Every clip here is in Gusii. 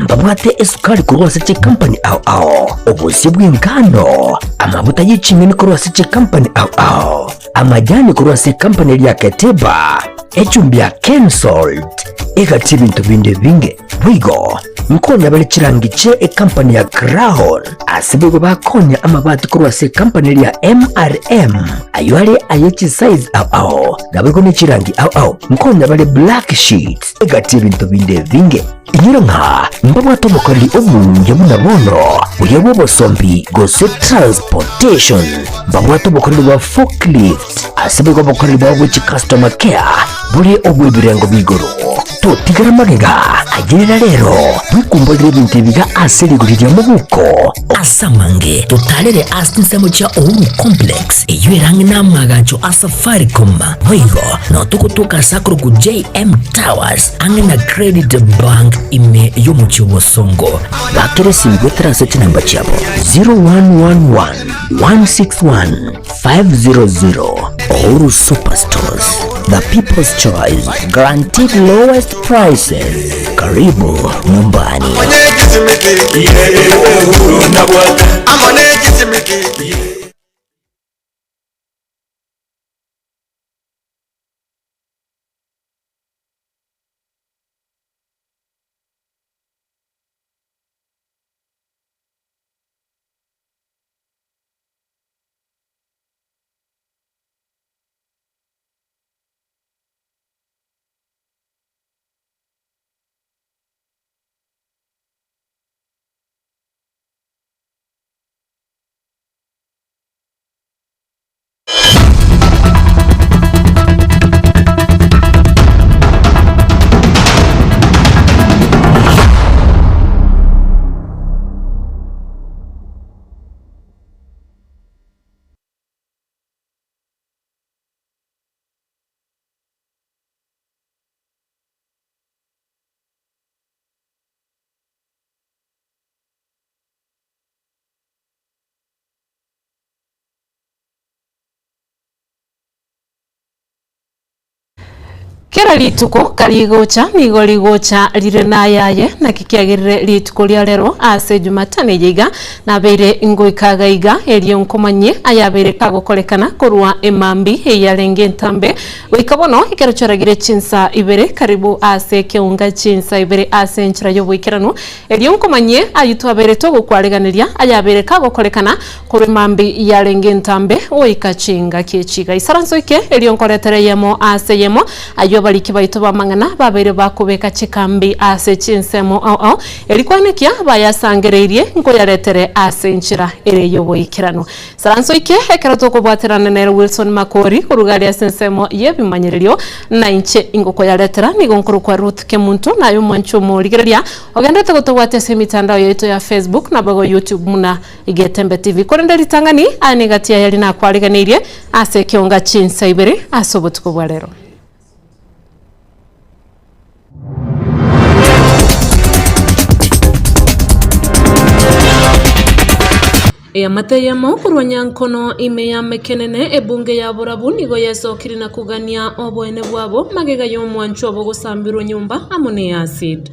Mbabwate esukari korwa ase chikampani ao ao, obosie bw'engano, amaguta ye ching'eni korwa ase chikampani ao ao, amajani korwa ase ekampani eria ya Keteba, echumbi ya Kensalt, egati ebinto binde ebinge. Boigo nkonya bare chirangi chie ekampani ya Crown, ase boigo bakonya amabati korwa ase ekampani eria ya MRM, ayio are aye chisize ao ao, naboigo ne chirangi ao ao. Nkonya bare black sheets, egati ebinto binde ebinge. Inyora ng'a mbabwate obokoreri obuya buna bono, buya bw'obosombi gose transportation. Mbabwate obokoreri bwa forklift, ase boigo obokoreri bwabo bwe chicustomer care bore obw'ebirengo b'igoro. Totigera magega, ayerera rero, bwekumborere ebinto ebiga ase rigori ria mobuko. Ase amange, totarere ase chinsemo chia Uhuru Complex, eyio ere ang'e n'amaagacho a Safaricom. Boigo, noo togotoka ase akorokwa JM Towers, ang'e na Credit Bank ime y'omochie o Bosongo. Bakera esimi goetera ase chinamba chiabo 0111 161 500. Uhuru Superstores, the people's choice, guaranteed lowest prices. Karibu nyumbani. Kera rituko karigocha nigo rigocha rire nayaye, naki kiagerire rituko ria rero ase Jumatano eye iga nabeire ngoika iga iga, erio nkomanyie ayabeire kagokorekana korwa emambi eyarenge entambe goika bono ekero chiaragire chinsa ibere karibu ase ekeunga chinsa ibere ase enchera y'oboikeranu, erio nkomanyie ayio twabeire togokwareganeria ayabeire kagokorekana Korwa emambia yarenge entambe goika chingaki echi iga. Isaranso eke, erio nkoretere eyemo ase eyemo, ayio abariki baito b'amang'ana babeire bakobeka chikambi ase chinsemo ao ao, erio kwanekia bayasangereirie nkoyaretere ase enchera ere y'oboikeranu. Isaranso eke, ekero tokobwaterana nere Wilson Makori koruga aria ase ensemo y'ebimanyererio, na inche ingokoyaretera, nigo nkorokwa Ruth Kemunto, naye omwanchi omorigereria ogenderete gotobwatia ase emitandao yaito ya Facebook naboigo YouTube muna Getembe TV. Korende ritang'ani aya negati yaye riria nakwariganeirie ase ekeonga chinsa ibere ase obotuko bwa rero. Eamate eyemo korwa Nyankono ime ya Mekenene ebunge ya Borabu nigo yesokire na kogania oboene bwabo magega y'omwancho obo gosambirwa nyomba amo ne acid.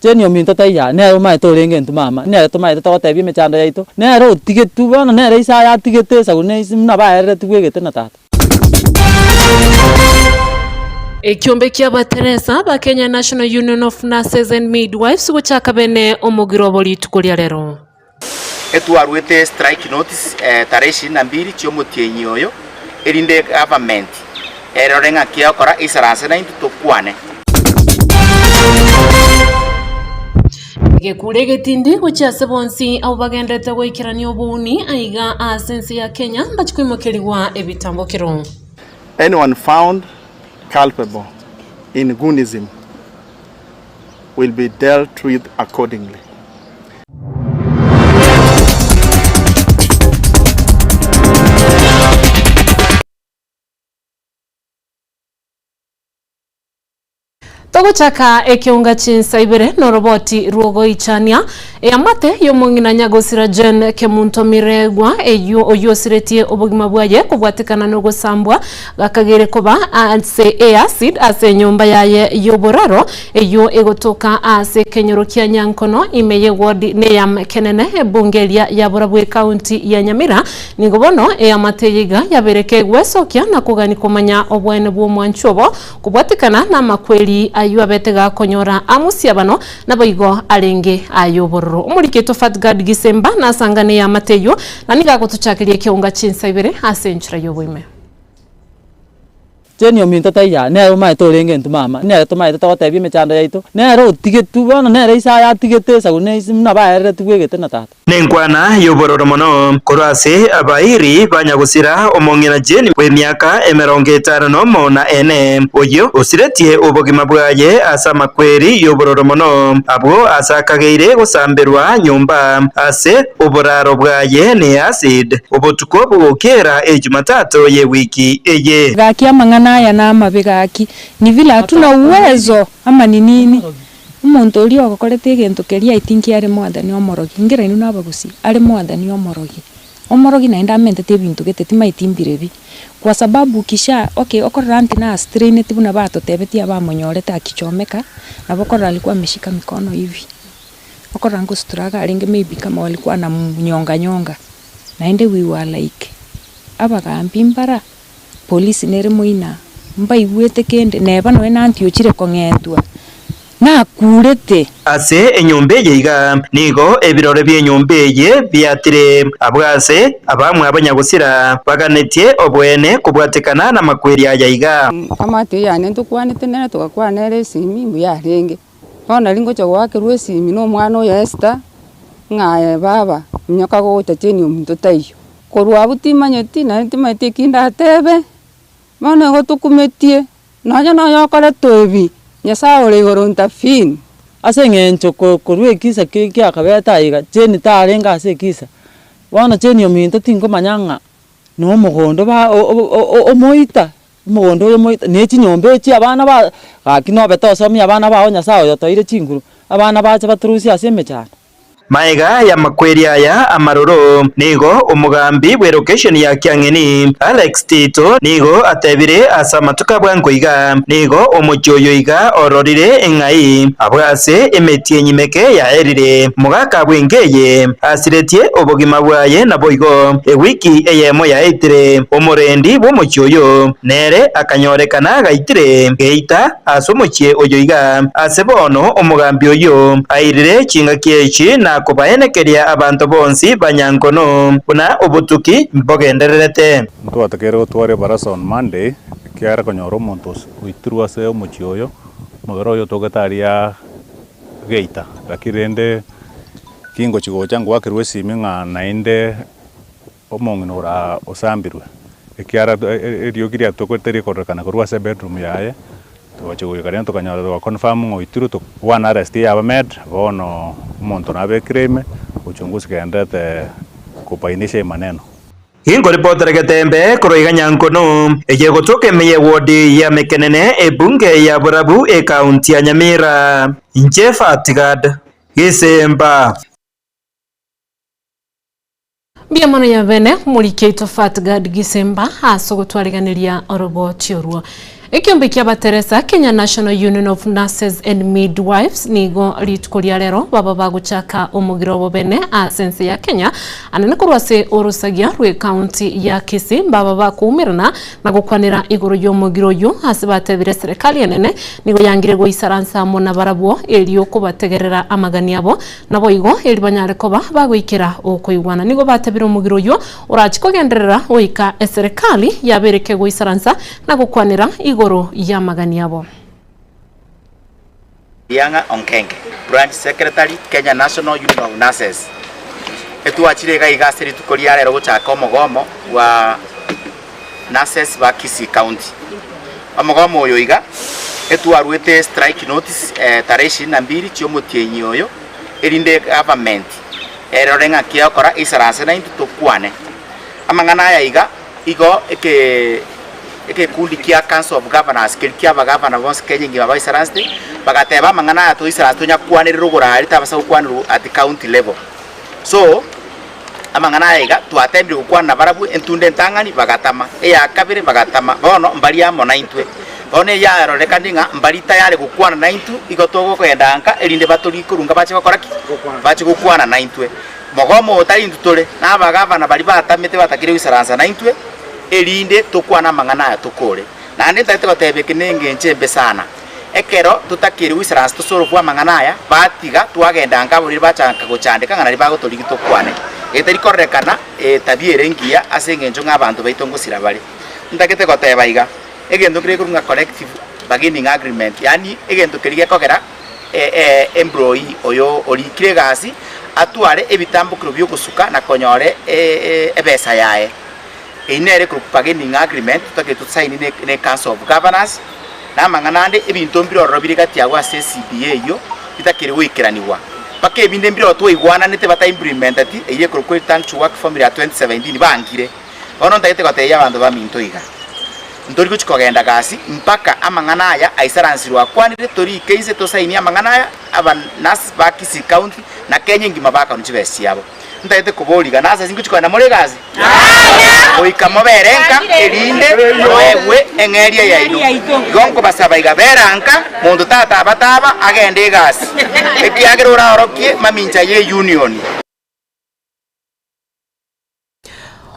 Jane ominto taiyo aa, nere omaete orenge intwe mama, nere tomaete togotebia emechando yaito, nere otigetwe bono nere ise aye atigete esagu na ise buna baereretigwe egete na tata. Ekiombe kia abateresa ba Kenya National Union of Nurses and Midwives gochaka bene omogiro obo rituko ria rero. Etwarwete strike notice tarehe ishirini na mbili chi'omotienyi oyo, erinde egovernment erore ng'aki egokora eisaranse naintwe tokwane. Egekuro egetindi gochia ase bonsi abwo bagenderete goikerania obouni aiga ase ense ya Kenya mbachie koimokerigwa ebitambokero. Anyone found culpable in Gunism will be dealt with accordingly. Togochaka ekeunga chinsa ibere noroboti rw'ogoichania, eamate y'omong'ina nyagosira Jane Kemunto Miregwa eyio oyio osiretie obogima bwaye kobwatekana nogosambwa gakageire koba ase eacid ase enyomba yaye y'oboraro eyio egotoka ase ekenyoro kia Nyankono ime y'eward neyam Kenene ebunge eria ya Borabu ekaunti ya Nyamira. Nigo bono eamate eye iga yabeire kegwesokia na kogania komanya oboene bw'omwanchwa obo Kobwatekana namakweri ayio abete gakonyora amosia bano, naboigo arenge ay'obororo. Omoriketwe Fatgard Gisemba nasangane eamate eyio, na nigo agotochakeria ekeunga chinsa ibere ase enchera y'oboime. Jane ominto taiyo nere omaete orenge intwe mama, nere tomaete togotebia emechando yaito, nere otigetwe bono nere ise aye atigete esabu na ise buna baereretigwe egete na tata. Nenkwana y'obororo mono korwa ase abairi ba nyagosira omong'ina Jane bw'emiaka 51 na ene, oyio osiretie obogima bwaye ase amakweri y'obororo mono, abwo ase akageire gosamberwa nyomba ase oboraro bwaye ne acid obotuko bogokera Ejumatato y'ewiki eye. Gaki amang'ana aya namabe gaki, ni vile hatuna uwezo ama ni nini? Omonto oria ogokorete egento keria I think are mwathani omorogi, nkera inwe nabagusii, are mwathani omorogi. Omorogi naende amentete ebinto gete timaeti mbirebi. Kwa sababu kisha okay okorora anti na straineti buna batotebetie abamonyorete akichomeka, nabo okorora alikuwa ameshika mikono hivi, okorora ngostruggle arenge maybe kama walikuwa wanamnyonga nyonga, naende we were like abagambi mbara. Polisi nere moina, mbaigwete kende, neba nonya nanti ochire kong'entwa, nakurete. Ase enyomba eye iga nigo ebirore bi'enyomba eye biatire, abwo ase abamwabo nyagosira baganetie oboene kobwatekana namakweri aya iga. Amate yane ntokwanete nere togakwana nere esimi mbuya arenge. Bono nari ngocha goakerwa esimi na omwana oyo Esther, ng'a aye baba, minyoka gocha cheni omonto taiyo. Korwa abwo timanyeti, naende timanyeti eki ndatebe, bono igo tokumetie, nonya noyo okoretwa ebi, Nyasaye ore igoro ntafini. Ase eng'encho ko korwa ekisa ki kiakabete aiga, cheni tarenge ase ekisa, bono cheni ominto tinkomanya ng'a na omogondo ba o- o- omoita, omogondo oyo omoita na echinyomba echi abana ba gaki nobe tosomia abana bao Nyasaye oyo otoire chinguru, abana bache batorusie ase emechando. Magega y'amakweri aya amaroro, nigo omogambi bw'elokesheni ya Kiang'eni, Alex Tito, nigo atebire ase amatuko a bwango iga, nigo omochie oyo iga ororire eng'ai abwo ase emetienyi meke yaerire. Mogaka bw'enka eye asiretie obogima bwaye naboigo ewiki eyemo yaetire, omorendi bw'omochie oyo nere akanyorekana gaitire geita ase omochie oyo iga. Ase bono omogambi oyio airire chingaki echi na kobaenekeria abanto bonsi ba nyankono buna obotuki mbogendererete. Ntwatakeire gotwara ebarasa on Monday, ekiagera konyora omonto oitirwe ase omochie oyo, omobere oye otogete aria geita. Lakini rende kingochi gocha ngoakerwa esimi ng'a naende Omong'ina ora osambirwe, ekiara eriogi riatokorete rikororekana korwa ase ebedroom yaye, togachia goika rende tokanyora toga confirm ng'a oitirwe to one arrest yaba made, bono omonto nabekire ime, uchunguzi genderete kubainisha emaneno. Inkoripotera getembe korwa iga Nyankono, eye egotoka ime y'ewodi ya Mekenene, ebunge ya Borabu, ekaunti ya Nyamira. Inche Fatgad Gisemba. Mbuya mono ya bene omoriki oito Fatgad Gisemba ase ogotwariganeria oroboti orwo. Ekiombe kia abateresa Kenya National Union of Nurses and Midwives nigo rituko ria rero baba bagochaka omogiro obo bene ase ense ya Kenya anene korwa ase orosagia rwe county ya Kisii mbaba bakoumerana na gokwanera igoro y'omogiro oyio ase batebire serikali enene nigo yangire goisaransa amo nabarabwo erio kobategerera amagani abo Naboigo erio banyare koba bagoikera okoigwana. Nigo batebire omogiro oyio orachie kogenderera goika eserekari yabeire kegoisaransa na gokwanera igoro y'amagani abo. Riang'a Onkenge, Branch Secretary, Kenya National Union of Nurses. Etwachire iga iga ase rituko ria rero gochaka omogomo bwa nurses ba Kisii County. Omogomo oyo iga etwarwete strike notice tarehe ishirini na mbili chiomotienyi oyo erinde government erore ng'aki egokora eisaranse naintwe tokwane. Amang'ana aya iga igo eke. egekundi kia Council of Governors keria kia abagavana bonsi Kenya engima baisaransete, bagateba amang'ana aya toisaranse tonyakwanerere oborari tabasa gokwanerwa at county level. So, amang'ana aya iga twatebire gokwana nabarabwo entunda entang'ani bagatama, eya kabere bagatama, bono mbari amo naintwe. Bono eyarorekane ng'a mbari tayari gokwana naintwe, igo togokogenda nka erinde batorike korwa nka bache gokora ki? Bache gokwana naintwe. Mogomo oyo tari intwe tore, na abagavana baria batamete batakire goisaransa naintwe, erinde tokwane amang'ana aya tokore. Naende ntagete goteba eke nengencho embe sana, ekero totakeire goisaransa tosorokwe amang'ana aya, batiga twagenda nka aboriri bachaka gochandeka ng'a nario bagotorigia tokwane. Eye teri kororekana etabia ere engiya ase engencho ng'a abanto baito ngosira bare. Ntagete goteba iga, egento nkere gekorwa ng'a collective bargaining agreement, yaani egento keria gekogera employee oyo orikire egasi atware ebitambokero biogosuka na konyora ebesa yaye. Eyio nere ekorokwa bargaining agreement totagete tosaini ne council of governors na amang'ana ande ebinto mbire ororo bire gati agwo ase eCBA eyio bitakeri goikeranigwa. Mpaka ebinde mbire ororo twaigwananete bata implementeti eyio ekorokwa return to work formula ya 2017 bangire. Bono ntagete gotebia abanto baminto iga, ntori gochia kogenda gasi mpaka amang'ana aya aisaransirwe akwanire, torike inse tosainie amang'ana aya, aba nurses ba Kisii County na Kenya engima bakanwe chibesa chiabo. Ntagete koboria iga, nurses ngochia kogenda more egasi? Goika mobere nka erinde moegwe eng'eria yaino. Igo nkobasaba iga, bera nka, monto tatabataba agende egasi, ekiagera oraorokie mamincha ye union.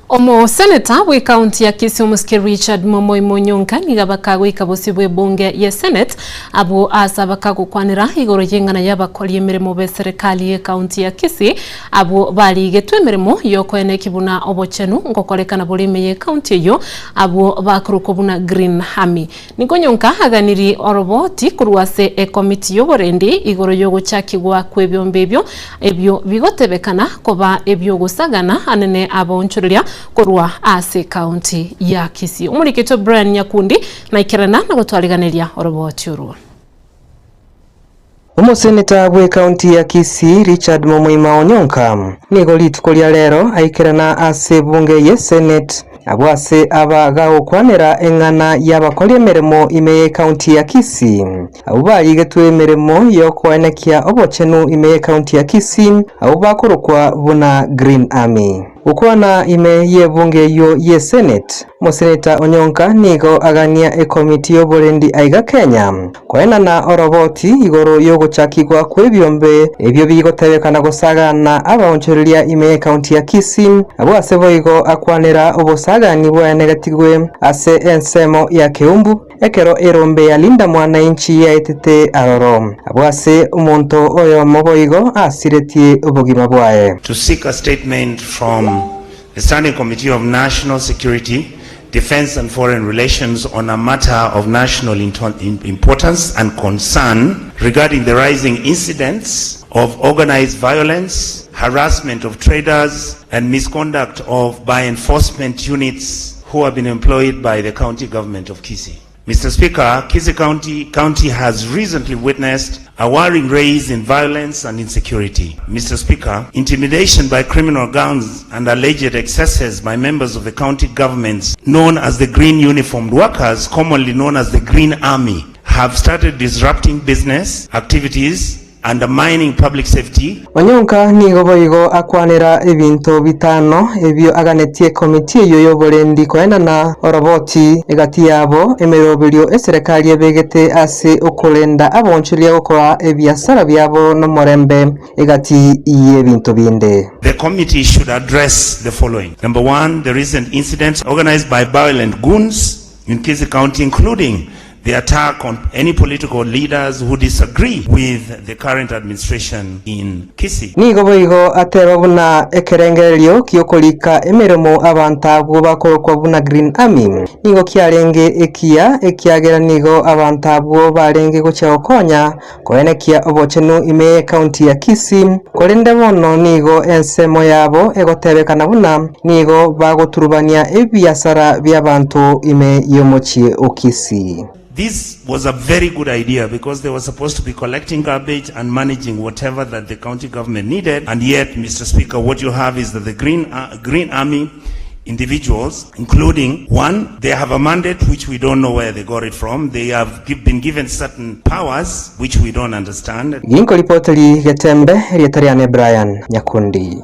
Omoseneta bw'ekaunti ya Kisii omosike Richard Momoi Monyonka nigo abakagoika bosio bw'ebunge ye Senate abwo ase abakagokwanera igoro y'eng'ana y'abakori emeremo b'eserekari y'ekaunti ya Kisii abwo barigetwe emeremo y'okoeneki buna obochenu ngokorekana bore ime y'ekaunti eyio abwo bakorokwa buna Green Army. Nigo Nyonka aganirie oroboti korwa ase ekomiti y'oborendi igoro y'ogochakigwa kw'ebiombe ebio, ebio bigotebekana koba ebi'ogosagana anene abaonchoreria korwa ase ekaunti ya Kisii. Omoriketwe Brian Nyakundi naikerana na gotwariganeria oroboti orwo. Omoseneta bw'ekaunti ya Kisii Richard Momoima Onyonka nigo rituko ria rero aikerana ase ebunge ye Senate abwo ase aba gagokwanera eng'ana y'abakori emeremo ime y'ekaunti ya Kisii abwo barigetwe emeremo y'okoenekia obochenu ime y'ekaunti ya Kisii abwo bakorokwa buna Green Army. Gokwana ime y'ebunge eyio ye Senate, Omoseneta Onyonka nigo agania ekomiti y'oborendi aiga Kenya koenana oroboti igoro y'ogochakigwa kw'ebiombe ebio bigotebekana gosagana abaonchoreria ime y'ekaunti ya Kisii, abwo ase boigo akwanera obosagani bwaenegetigwe ase ensemo ya Keumbu ekero erombe ya Linda Mwananchi yaetete aroro, abwo ase omonto oyomo boigo asiretie obogima bwaye. To seek a statement from the Standing Committee of National Security, Defence and Foreign Relations on a matter of national importance and concern regarding the rising incidents of organized violence, harassment of traders and misconduct of by enforcement units who have been employed by the county government of Kisii. Mr. Speaker, Kisii County, County has recently witnessed a worrying rise in violence and insecurity. Mr. Speaker, intimidation by criminal gangs and alleged excesses by members of the county governments known as the Green Uniformed Workers, commonly known as the Green Army, have started disrupting business activities undermining public safety. Onyonka nigo boigo akwanera ebinto bitano ebio aganetie ekomiti eyio y'oborendi koenana oroboti egati yabo emeroberio eserekari ebegete ase okorenda abaonchoreria gokora ebiasara biabo nomorembe egati y'ebinto binde. The committee should address the following, Number one, the recent incidents organized by violent goons in Kisii County including the attack on any political leaders who disagree with the current administration in Kisii. Nigo boigo ateba buna ekerengererio gi'okorika emeremo abanto abwo bakorokwa buna Green Army nigo kiarenge ekiya ekiagera nigo abanto abwo barenge gochia gokonya koenekia obochenu ime y'ecounty ya Kisii, korende bono nigo ensemo yabo egotebekana buna nigo bagoturubania ebiasara bi'abanto ime y'omochie o Kisii. This was a very good idea because they were supposed to be collecting garbage and managing whatever that the county government needed and yet Mr. Speaker what you have is that the Green, uh, Green Army individuals, including one, they have a mandate which we don't know where they got it from, they have been given certain powers which we don't understand. Ginkoripoteri Getembe, erieta riane Brian Nyakundi.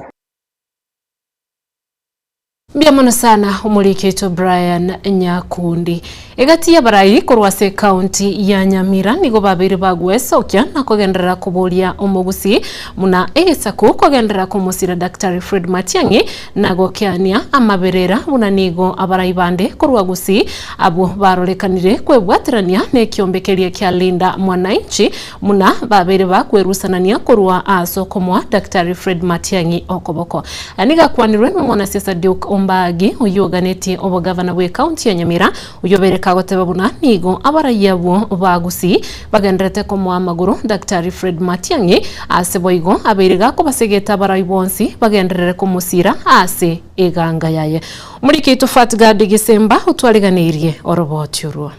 Mbuya mono sana omoriki oito Brian Nyakundi. Egati y'abarai korwa ase ekaunti ya Nyamira nigo babeire bagwesokia na kogenderera koboria omogusii buna egesaku kogenderera komosira Daktari Fred Matiang'i na gokeania amaberera buna nigo abarai bande korwa Gusii abwo barorekanire kwebwaterania nekiombe keria kia Linda Mwananchi buna babeire bakwerusanania korwa ase okomoa Daktari Fred Matiang'i okoboko. Aya nigo akwanirwe nomwanasiasa Duke Ombagi oyio oganetie obogavana bw'ecounty ya Nyamira oyio obeire kagoteba buna nigo abaraiyo abwo ba Gusii bagendererete komoa amagoro Daktari Fred Matiang'i ase boigo abeire gakobasegeta abarai bonsi bagenderere komosira ase eganga yaye. Omoriki oito Fatgard Gisemba otwariganeirie oroboti orwo.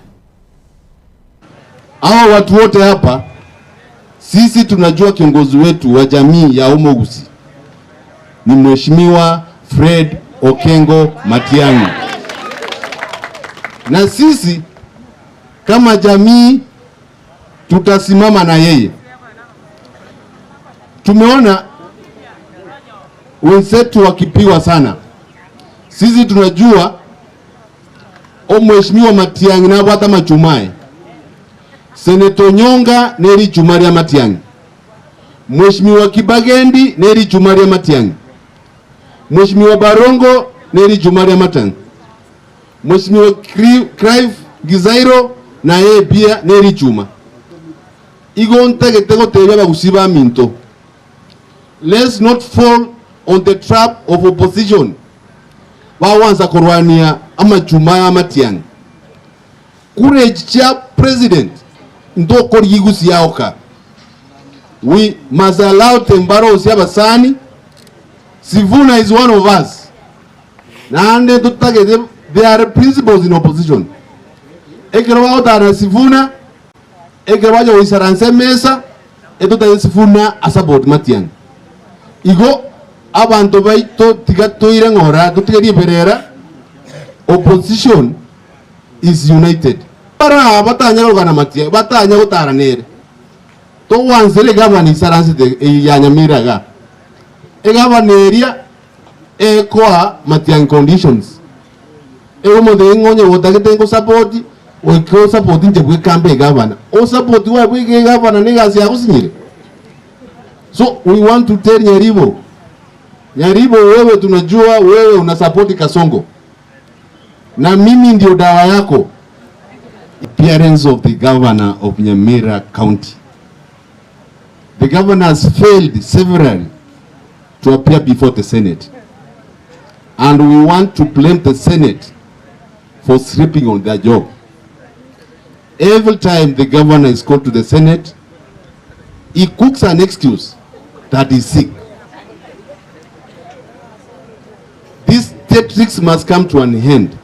Hawa watu wote hapa sisi tunajua kiongozi wetu wa jamii ya Omogusi ni Mheshimiwa Fred Okengo Matiang'i, na sisi kama jamii tutasimama na yeye. Tumeona wenzetu wakipigwa sana, sisi tunajua Omweshimiwa Matiang'i nabwate amachuma aye, Senator Onyonga ne richuma ria Matiang'i, Mweshimiwa Kibagendi ne richuma ria Matiang'i, Mweshimiwa Barongo ne richuma ria Matang'i, Mweshimiwa Clive Gizairo naye pia ne richuma. Igo ntagete gotebia abagusii baminto, let's not fall on the trap of opposition bagwansa korwania amachuma aya amatiang'i. Kura echi chia president ntokorigia igusi yaoka. We must allow Tembarosi abasani, Sifuna is one of us. Naende totagete there are principles in opposition. Ekero bagotara na Sifuna, ekero bacha goisaransa emesa, etotagete Sifuna asupport Matiang'i. Igo abanto baito tiga toire ng'ora totige riberera, opposition is united. Baraa batanya korogana Matiang'i, batanya gotara nere. Togwansera egavana isaransete eye ya Nyamira igaa. Egavana eria ekoa Matiang'i conditions. Ego omonto ng'a onye gotagete ngosupport, goika osupport inche bweka mbe egavana. Osupport gwaye bweka egavana na egasi yagosinyire. So we want to tell Nyaribo, Nyaribo wewe tunajua wewe una support Kasongo. Na mimi ndio dawa yako. Appearance of the governor of Nyamira County. The governor has failed severally to appear before the Senate. And we want to blame the Senate for sleeping on their job. Every time the governor is called to the Senate, he cooks an excuse that he's sick. These theatrics must come to an end.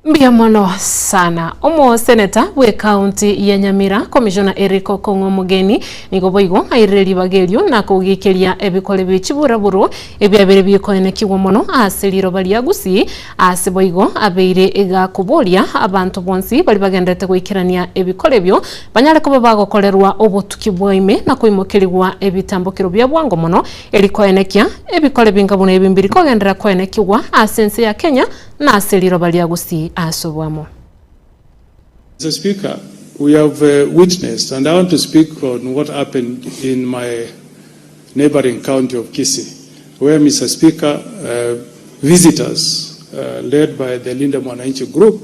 Mbuya mono sana. Omoseneta bw'ecounty ya Nyamira, Commissioner Eric Okong'o Omogeni, nigo boigo airire ribaga erio na kogikeria ebikore bie chiburaburu ebiabeire bikoenekigwa mono ase riroba ria Gusii ase boigo abeire gakoboria abanto bonsi baria bagenderete goikerania ebikore ebio banyare koba bagokorerwa obotuki bwa ime na koimokerigwa ebitambokero bia bwango mono eri koenekia ebikore binga buna ebi mbiri kogenderera koenekigwa ase ense ya Kenya na ase riroba ria Gusii ase oboamo. Mr. Speaker, we have witnessed, and I want to speak on what happened in my neighboring county of Kisii, where, Mr. Speaker, visitors led by the Linda Mwananchi group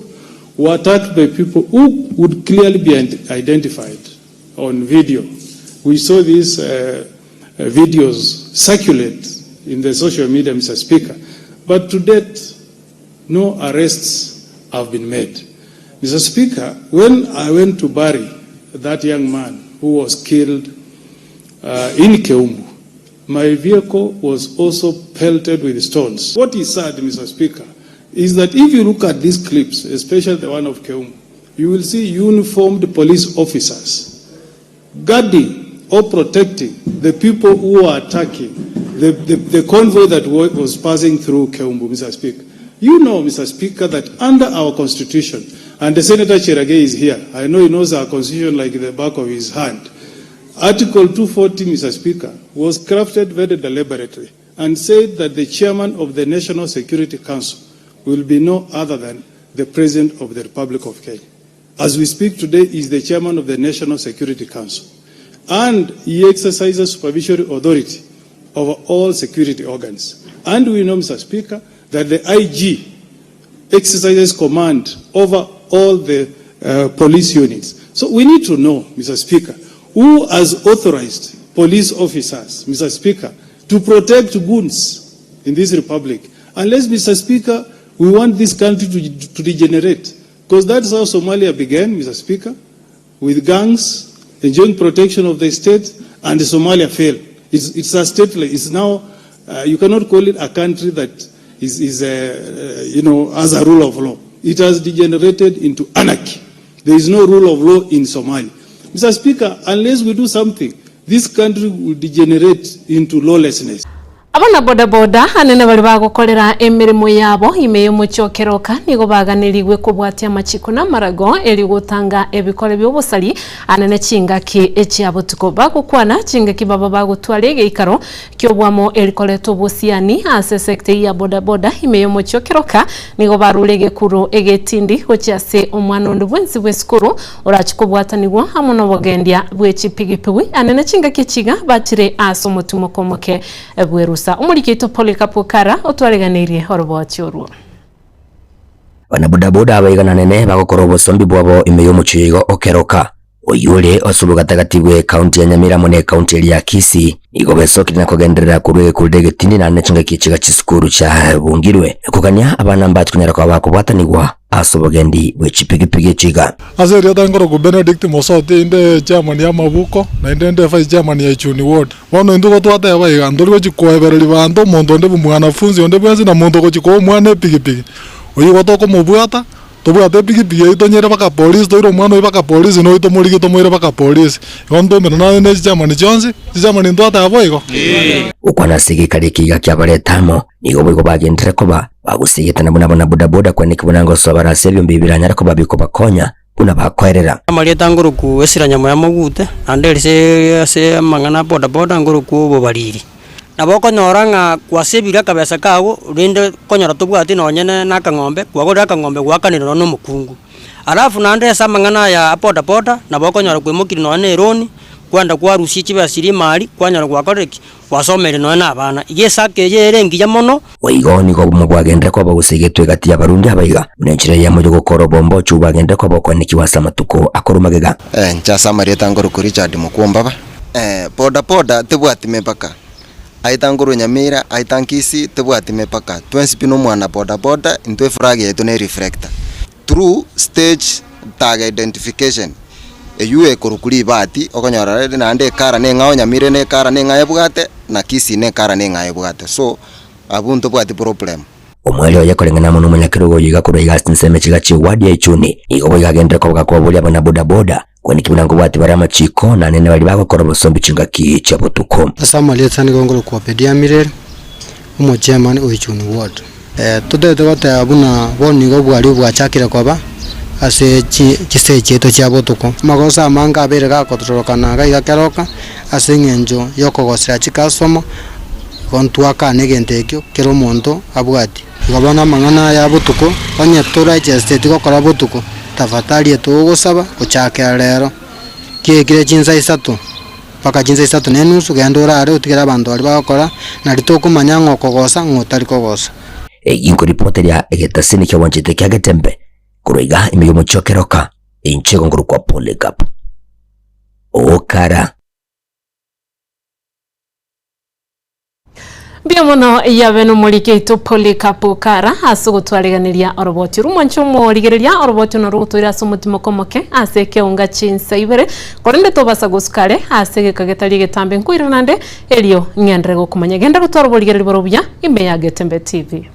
were attacked by people who would clearly be identified on video. We saw these videos circulate in the social media, Mr. Speaker. But to date, no arrests have been made. Mr. Speaker, when I went to bury that young man who was killed in Keumbu, my vehicle was also pelted with stones. What is sad, Mr. Speaker, is that if you look at these clips, especially the one of Keumbu, you will see uniformed police officers guarding or protecting the people who are attacking The, the, the convoy that was passing through Keumbu, Mr. Speaker. You know, Mr. Speaker, that under our constitution, and the Senator Cherargei is here, I know he knows our constitution like the back of his hand. Article 240, Mr. Speaker, was crafted very deliberately and said that the chairman of the National Security Council will be no other than the President of the Republic of Kenya. As we speak today, he is the chairman of the National Security Council. And he exercises supervisory authority over all security organs. And we know, Mr. Speaker, that the IG exercises command over all the police units. So we need to know, Mr. Speaker, who has authorized police officers, Mr. Speaker, to protect goons in this republic. Unless, Mr. Speaker, we want this country to degenerate. Because that's how Somalia began, Mr. Speaker, with gangs, enjoying protection of the state, and Somalia failed. It's a stateless. It's now, you cannot call it a country that is has a rule of law. It has degenerated into anarchy. There is no rule of law in Somalia. Mr. Speaker, unless we do something, this country will degenerate into lawlessness. Abana bodaboda anene baria bagokorera emeremo yabo ime y'omochie o Keroka nigo baganerigwe kobwatia amachiko na amarago erio gotanga ebikore bi'obosari anene chingaki chia botuko. Bagokwana chingaki baba bagotwara egeikaro ki'obwamo erikoreta obosiani ase esecta eyio ya bodaboda ime y'omochie o Keroka nigo barure egekuro egetindi gochia ase omwana onde bwensi bw'esukuru orache kobwatanigwa amo nobogendia bwe chipigipigwi anene chingaki echiga bachire ase omotimoko omoke Bw'erusa. Omoriki oito Polycarp Okara otwareganeirie oroboochi orwo. Banabodaboda abaigananene bagokora obosombi bwabo ime y'omochie oyo igo okeroka. Oyio ore ase obogatagati bwe ekaunti ya Nyamira amo ne ekaunti eria ya Kisii nigo besokire na kogenderera korwa egekureri egetindi naende chingaki chiga chisukuru chiabungirwe kogania abana mbache konyara koba bakobwatanigwa ase obogendi bwe chipigipigi echi iga. Ase erieta nkorokwa Benedict Mosoti, inde chairman ya Mabuko, naende inde vice chairman ya Ichuni ward. Bono intwe igo twateba iga, ntori gochia koebereria banto, omonto onde mwanafunzi onde bwensi na monto ogochia koa omwana epigipigi, oyio igo tokomobwata, tobwate epigipigi eyio tonyere mpaka polisi, toire omwana oyio mpaka polisi, na oyio tomorigie tomoire mpaka polisi. Igo ntomerane nonye na echichairman chionsi, chichairman ntwateba boigo? Gokwana ase egekari eke iga kiabareta amo, nigo boigo bagenderere koba bagosigetana buna abana bodaboda kweneki buna ngosoa bare ase ebiombe ebi biranyare koba bikobakonya buna bakoerera. Amarieta ngoroku esira nyamo ya mogute, naende ase ase amang'ana a bodaboda ngoroku obobariri. Nabo okonyora ng'a kwasebire akabesa kago, rende okonyora tobwati nonye na akang'ombe, kwagorire akang'ombe gwakanire nonye na omokungu. Alafu naende ase amang'ana aya a bodaboda, nabo okonyora kwaimokirie nonye na eroni, kwenda kwarusia chibesa chiria imari, kwanyora gwakorire ki? Gwasomeire nonya na abana. Iga esaka eye ere engiya mono. Boigo nigo obomo bwagenderere koba bosegetwe egati y'abarundi abaiga, buna enchera eyemo y'ogokora obombochu bwagenderere koba okwanekigwa ase amatuko akorwa magega. Inche ase amarieta nkorokwa Richard Mokwombaba. Boda boda tebwati mepaka, aita nkorwa Nyamira, aita Kisii, tebwati mepaka, twensi pi nomwana boda boda, intwe eflag yaito ne reflector. Through stage tag identification, eywo ekorokwa ribati, okonyora rende naende ekara neng'ao Nyamira ne ekara neng'ao ebwate, na Kisii ne ekara neng'ao ebwate, so abwo ntobwati problem. Omweri oye koreng'ana amo nomonyakerogo oyo iga korwa iga ase chinsemo chiga chi'ewadi ya Ichuni, nigo boigo agenderere koba gakoboria abana boda boda, kweneki buna nkobwati bare amachiko, naende nabaria bagokora obosombi chingaki chia botuko. Ase amarieta nigo nkorokwa Obedia Mireri, omochairman o Ichuni Ward. Totagete goteba buna bono nigo obwari bwachakire koba ase chisegi chiaito chia botuko. Amagoso amange abeire gakotororokana iga iga keroka ase eng'encho y'okogosera chikasoma, igo ntwakane egento ekio kera omonto abwati. Igo bono amang'ana aya botuko, onye toraecheseti gokora botuko, tafadhali etogosaba gochakera rero, kiekire chinsa isato. Mpaka chinsa isato na enusu genda orare otigere abanto baria bagokora, nario tokomanya ng'a okogosa ng'a otari kogosa. Eyio nkoripota eria egetasini ki'obwanchete kia Getembe, korwa iga ime y'omochie o Keroka, inche igo nkorokwa Polycarp Okara. Mbuya mono yabe nomoriki oito Polycarp Okara ase ogotwareganeria oroboti orwo. Mwanche omorigereria oroboti norwo rogotoire ase omotimoko omoke ase ekeunga chinsa ibere, korende tobasa gosuka are ase egeka getari egetambe nkoirana naende erio ng'enderere gokomanya. Genda gotwara oborigereria bore obuya ime ya Getembe TV.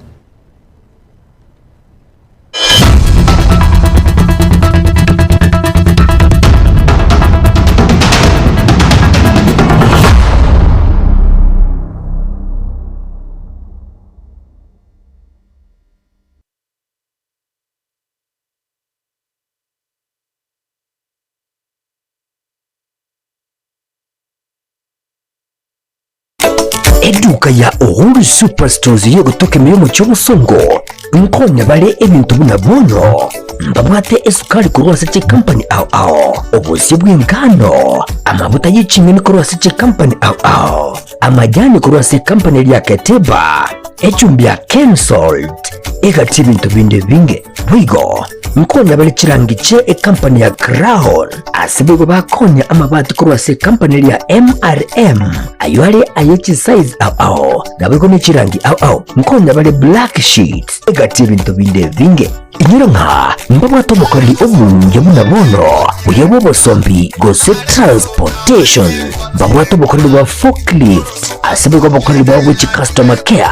Eduka ya Uhuru Superstores y'ogotoka ime y'omochie obosongo nkonya bare ebinto buna bono mbabwate esukari korwa ase chikampani ao ao, obosie bw'engano, amabuta ye ching'eni korwa ase chikampani ao ao, amajani korwa ase ekampani eria ya Keteba, echumbi ya Kensalt, egati ebinto binde ebinge. Boigo nkonya bare chirangi chie ekampani ya Crown, ase boigo bakonya amabati korwa ase ekampani eria ya MRM, ayio are aye chisize ao ao, naboigo ne chirangi ao ao. Nkonya bare black sheets, egati ebinto binde ebinge. Inyora ng'a mbabwate obokoreri obuya buna bono, buya bw'obosombi gose transportation. Mbabwate obokoreri bwa forklift, ase boigo obokoreri bwabo bwe chicustomer care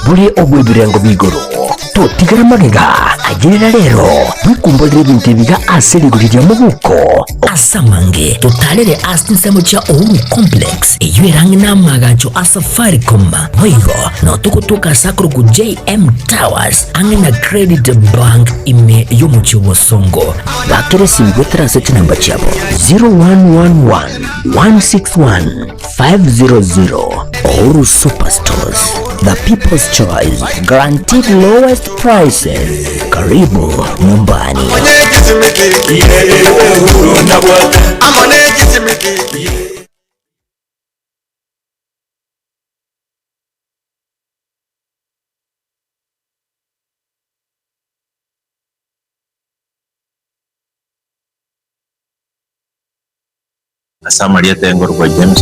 bore obw'ebirengo b'igoro. Totigera magega, ayerera rero, bwekumborere ebinto ebiga ase rigori ria mobuko. Ase amange, totarere ase chinsemo chia Uhuru Complex, eyio ere ang'e n'amaagacho a Safaricom. Boigo, nao togotoka ase akorokwa JM Towers, ang'e na Credit Bank ime y'omochie o Bosongo. Bakera esimi goetera ase chinamba chiabo 0111 161 500. Uhuru Superstores, the people's choice, guaranteed lowest prices. Karibu nyumbani. Ase amarieta engoro kwa James.